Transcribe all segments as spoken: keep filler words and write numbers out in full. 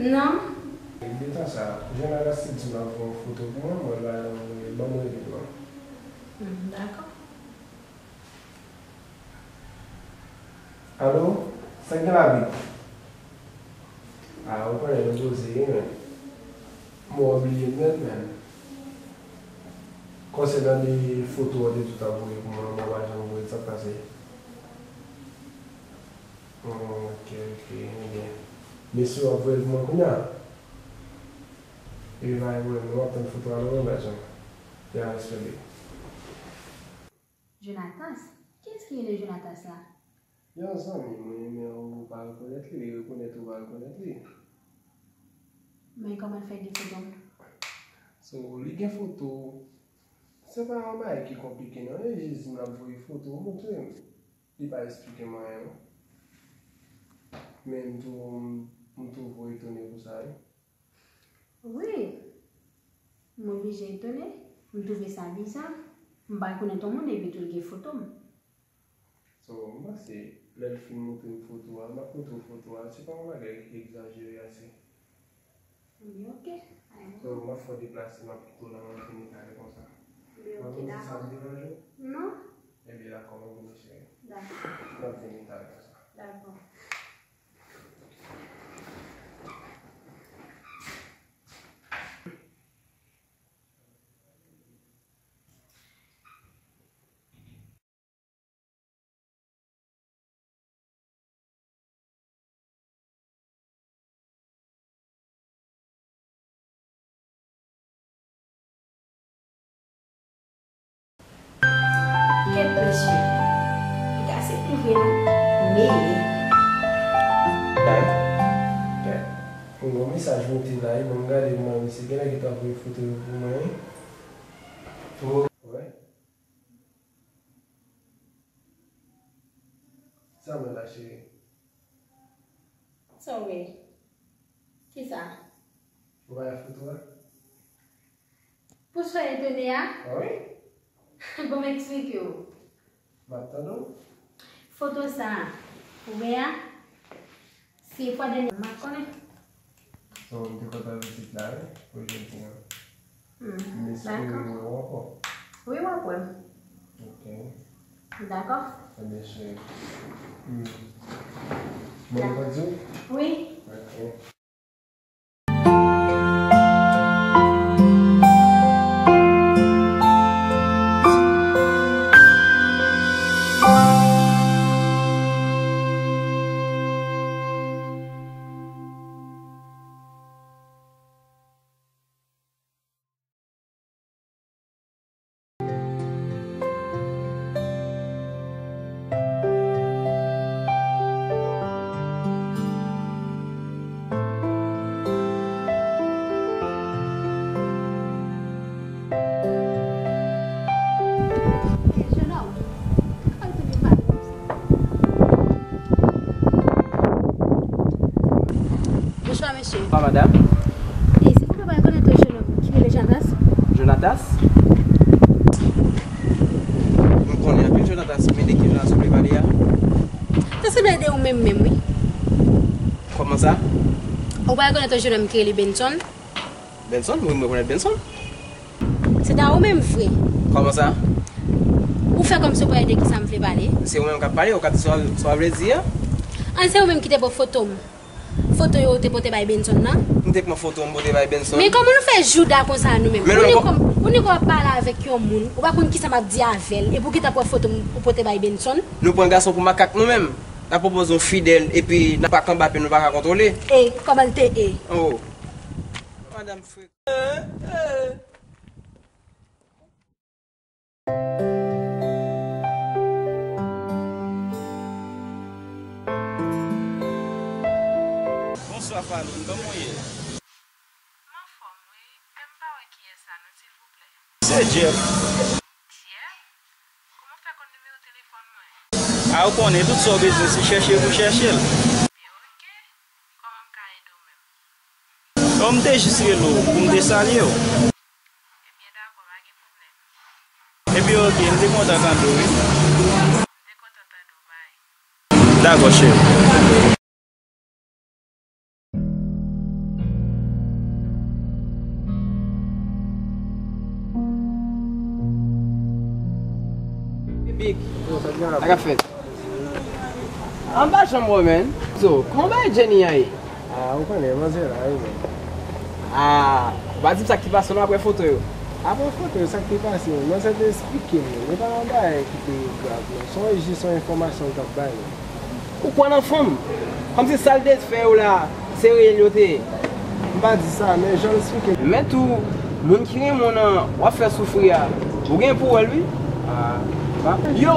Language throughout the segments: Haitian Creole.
Non. Gentan sa, Jonathan te di m ap voye yon foto pou mwen, mwen ba, ban m rele l non. Hmm, dakò. Alo, sa k gen la, Big? A, ou konnen nou poze wi, men. Mwen bliye m nèt, men. Konsènan de foto w te di w t ap voye pou mwen, mwen pa janm voye l, sa k pase? Hmm, ok, ok, ebyen. Mesye w ap voye l pou mwen kounye a? Ebyen, pa gen pwoblèm, non, m ap tann foto a, non, mwen pa janm. Ya, respè, Big. Jonatas? Kiyès ki rele Jonatas la? Yon zanmi mwen, men ou pa rekonèt li, li rekonèt ou pa rekonèt li. Men kòman l fè gen foto m? So, li gen foto w. Se pa yon bagay ki konplike non, li jis di m l ap voye foto w montre m. Li pa eksplike m anyen non. Men m tou, m tou vo etone pou sa wi. Wi. M oblije etone. M twouve sa biza. M pa rekonèt yon moun epi tou l gen foto m. So, m panse, lè l fin montre m foto a, m ap montre w foto a, se pa yon bagay ki egzajere ase. Wi, ok. So, m ap fè w deplase, m ap kite w la, m ap vini talè konsa. Wi, ok, dakò. M ap vini, sa ap deranje w? Non. Ebyen, dakò, m ap vini, cheri. Dakò. M ap vini talè konsa. Dakò. Kèt mesye. Piga se pi vre non. Men. Kèt. Yon mesaj moute la wi, ban m gade pou mwen, misye genlè gentan voye foto yo pou mwen wi. Ou wè? Sa mwen la, cheri? Sa w wè? Kisa? Ou pa wè foto a? Pou sa w etone a? A wi. Bon, m eksplike w. M ap tande w. Foto sa a, ou wè a, se fwa dènye m ap konnen. So, m te kontan vizit la, wi, pou jodi a. Hmm, m espere dakò. M wè w ankò. Wi, w ap wè m. Ok. Dakò. Ebyen, cheri. Hmm. Bon, dakò. Ou konn di w? Wi. Ok. Bonswa, mesye. Bonswa, madanm. E, silvouplè, ou pa rekonèt yon jennonm ki rele Jonatas? Jonatas? M konnen anpil Jonatas, men de ki Jonatas ou vle pale a? Sa sanble de ou menm menm, wi. Kòman sa? Ou pa rekonèt yon jennonm ki rele Benson? Benson? Wi, m rekonèt Benson. Se ta ou menm vre. Kòman sa? Ou fè kòmsi ou pa tande de kisa m vle pale. Se ou menm k ap pale, ou ka di sa w, sa w vle di a? An, se ou menm ki te pran foto m. Foto yo ou te pote bay Benson nan? M te pran foto m pote bay Benson. Men kòman nou fè jouda konsa nou menm? Ou ni kòm, ou ni kòm ap pale avèk yon moun, ou pa konn kisa m ap di avè l, epi ou gentan pran foto m ou pote bay Benson? Nou pran gason pou makak nou menm. N ap pwopoze yon fidèl, epi n ap ak anba pye nou pa ka kontwole. E, kòman l te e? Oh. Madanm frekan. Bonswa Falon, kòman w ye? M anfòm wi, men m pa wè kiyès sa non, silvouplè. Se Jeff. Jeff? Kòman w fè konn nimewo telefòn mwen? A, ou konnen tout sa w bezwen se chèche pou chèche l. Ebyen oke, kòman m ka ede w menm? Bon, m te jis rele w pou m te salye w. Ebyen dakò, pa gen pwoblèm. Ebyen oke, m te kontan tande w wi. M te kontan tande w, bay. Dakò, cheri. Big. Yo, sa k gen la? Sa k ap fèt? An pa janm wè, man. So, kòman bagay Jenny an ye? Ah, ou konnen, manzè la, wi, man. Ah, ou pa di m sa ki pase non apre foto yo. Apre foto yo, sa k te pase, man? Manzè te esplike m, li pa yon bagay ki te grav, non. Se yon, jis yon enfòmasyon l t ap bay, man. Ou kwè nan fanm? Kòmsi sa l te fè yo la, se reyèl yo te ye. M pa di sa, men jan l esplike m. Men tou, moun ki renmen w nan, w ap fè soufri a, ou gen pou wè l, wi. Ah, pa. Yo!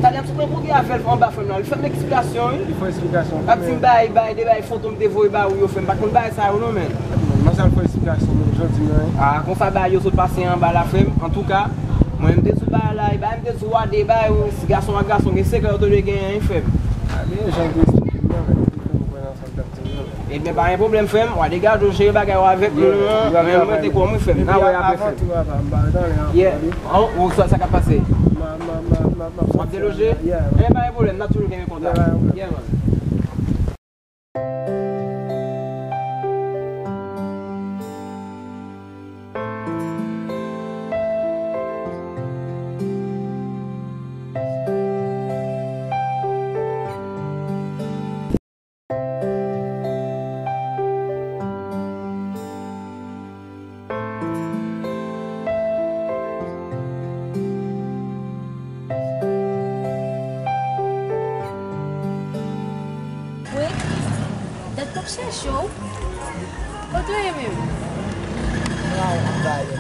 Talè m sot rankontre avè l anba frè m nan, li fè m eksplikasyon, wi. Li fè eksplikasyon. L ap di m bay, bay, de bay foto m te voye ba ou yo fè m pa t konn bagay sa yo non, man. Manzè al fè eksplikasyon, men jan w di m nan, wi. Ah, konsa bagay yo sot pase anba la, frè m. Antouka, mwen m te sou bagay la, e bagay m te di w a, de bagay, wi, si gason ak gason gen sekrè, yo te dwe genyen, wi, frè m. Ah, men jan w te esplike m nan, men li te fè m kwè nan sa w t ap di m nan. Ebyen, pa gen pwoblèm, frè m. W a degaje w jere bagay ou avèk moun nan. Mwen, mwen te kòm wi, frè m. N a wè apre, frè m. Yeah. An, ou sa, sa k ap pase? W ap deloje? Ebyen, pa gen pwoblèm. N ap toujou kenbe kontak. Yeah, man. Wi, dat m ap chèche w. Kote w ye menm?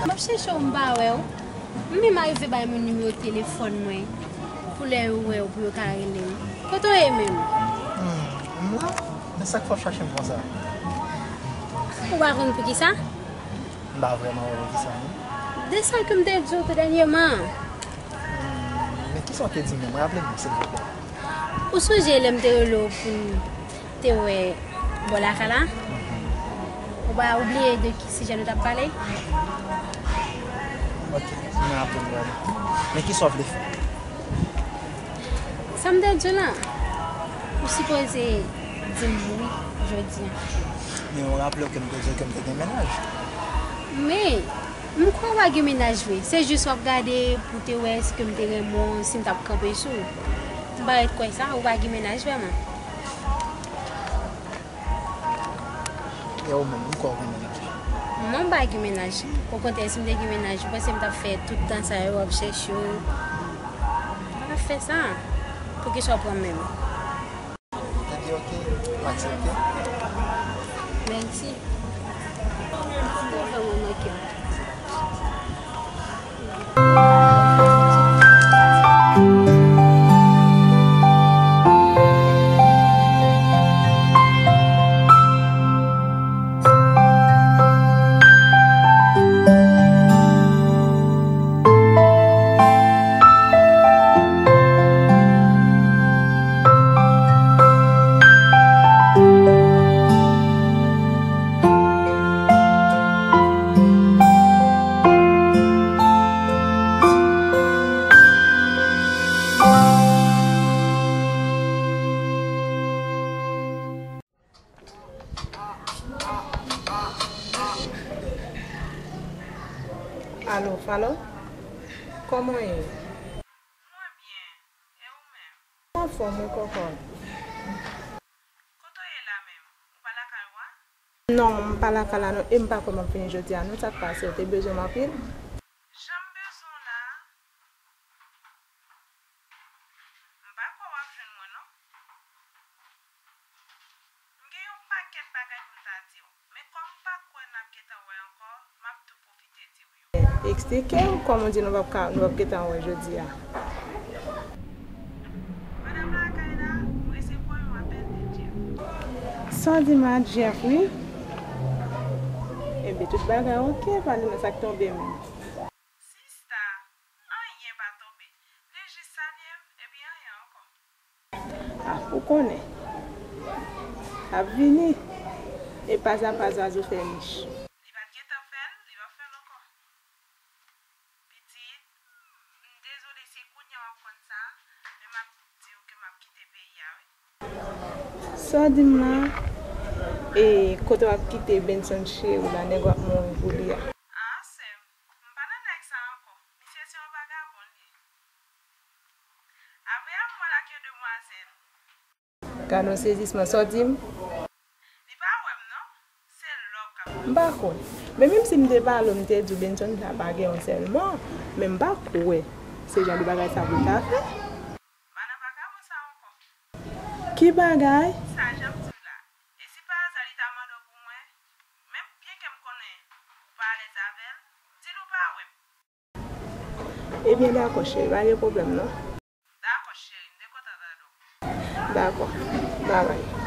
M ap chèche w, m pa wè w. M menm arive bay moun nimewo telefòn mwen pou lè yo wè w pou yo ka rele m. Kote w ye menm? Hmm, m la. Men sa k fè w chache m konsa? Ou pa konn poukisa? M pa vrèman wè poukisa, non. De sa ke m te di w tou dènyèman. Hmm, men kisa w te di m menm? Raple m, silvouplè. Ou sonje lè m te rele w pou n te wè bò lakay la? Ou pa oubliye de ki sijè nou t ap pale? Ok, m raple m vrèman. Men kisa w vle fè? Sa m te di w lan, ou sipoze di m wi jodi a. Men ou raple w ke m te di w ke m te gen mennaj? Men, m kwè w pa gen mennaj vre. Se jis w ap gade pou te wè si ke m te renmen w, si m t ap kanpe sou ou. M pa ret kwè sa, ou pa gen mennaj vrèman. E ou menm, ou kwè w gen mennaj? Non, m pa gen mennaj. Okontrè, si m te gen mennaj, ou panse m t ap fè tout tan sa yo, ap chèche w? M pa t ap fè sa. Poukisa w pran m menm? Ebyen, oke, m aksepte. Mèsi. Ou te vrèman manke m. Alo, Falo? Kòman w ye? Mwen byen, e ou menm? Mwen anfòm wi, kòkòt. Kote w ye la menm? Non, m pa lakay la non, e m pa kwè m ap vini jodi a non, sa k pase, ou te bezwen m anpil? Jan m bezwen w la, m pa kwè w ap jwenn mwen non. M gen yon pakèt bagay pou m ta di w, men kòm m pa kwè n ap gentan wè ankò, m ap tou pwofite di w yo. Eksplike m kòman w di nou p ap ka, nou p ap gentan wè jodi a. Pandan m lakay la, m resevwa yon apèl de Jeff. Sa w di m a Jeff, wi? Ebyen, tout bagay oke, pale m sa k tonbe menm. Sista, anyen pa tonbe. Li jis salye m, epi anyen ankò. Ah, ou konnen. L ap vini. E pa a pa zwazo fè nich. Li pa t gentan fè l, li p ap fè l ankò. Pitit, m dezole si kounye a w ap konn sa, men m ap di w ke m ap kite peyi a, wi. Sa w di m la? E kote w ap kite Benson cheri w la, nèg w ap mouri pou li a? Ah, sè m, m pa nan nèg sa ankò. Misye se yon vagabon li ye. Apre a, m wè l ak yon demwazèl. Gad yon sezisman, sa w di m? Li pa wè m non. Se lè w k ap. M pa konn. Men menm si m te pale w, m te di w Benson sa pa gen yon sèlman, men m pa kwè se jan de bagay sa pou l ta fè. M pa nan vagabon sa ankò. Ki bagay? Sa jan m di w la. E si pa aza li ta mande w pou mwen, menm byen ke m konnen ou pa alèz avè l, di l ou pa wè m. Ebyen, dakò, cheri, pa gen pwoblèm, non. Dakò, cheri, m te kontan tande w. Dakò, babay.